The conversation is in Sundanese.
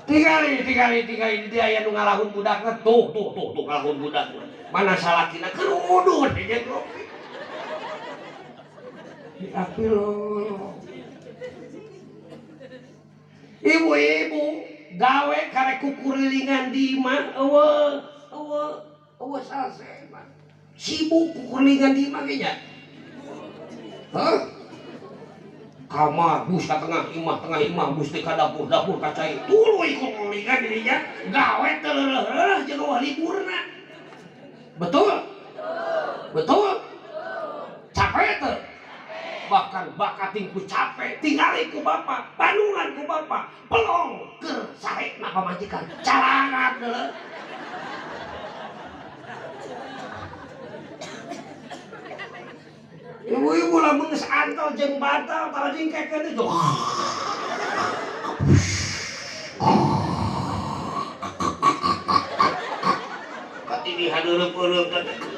Tingali tingali tingali di dia aya nu ngalahun budakna tuh tuh tuh tuh ngalahun budakna. Mana salakina keur udud jeung ngopi. Di api lo. Ibu-ibu gawe karek kukurilingan di imah eueuh eueuh eueuh salse mah. Sibuk kukurilingan di imah ge nya. Hah? Kamar bus ka tengah imah bus teh ka dapur, dapur ka cai. Tuluy kukurilingan di dinya gawe teu leureuh-leureuh jeung eueuh liburna. Betul? Betul? Capek teu? Bahkan bakating ku capek, tingali ku bapak, bandungan ku bapak, pelong keur sarekna pamajikan, calangat deuleu. Ibu-ibu lamun geus antel jeung bantal tara jingkekeun itu. Katini hadeureup-eureup teh.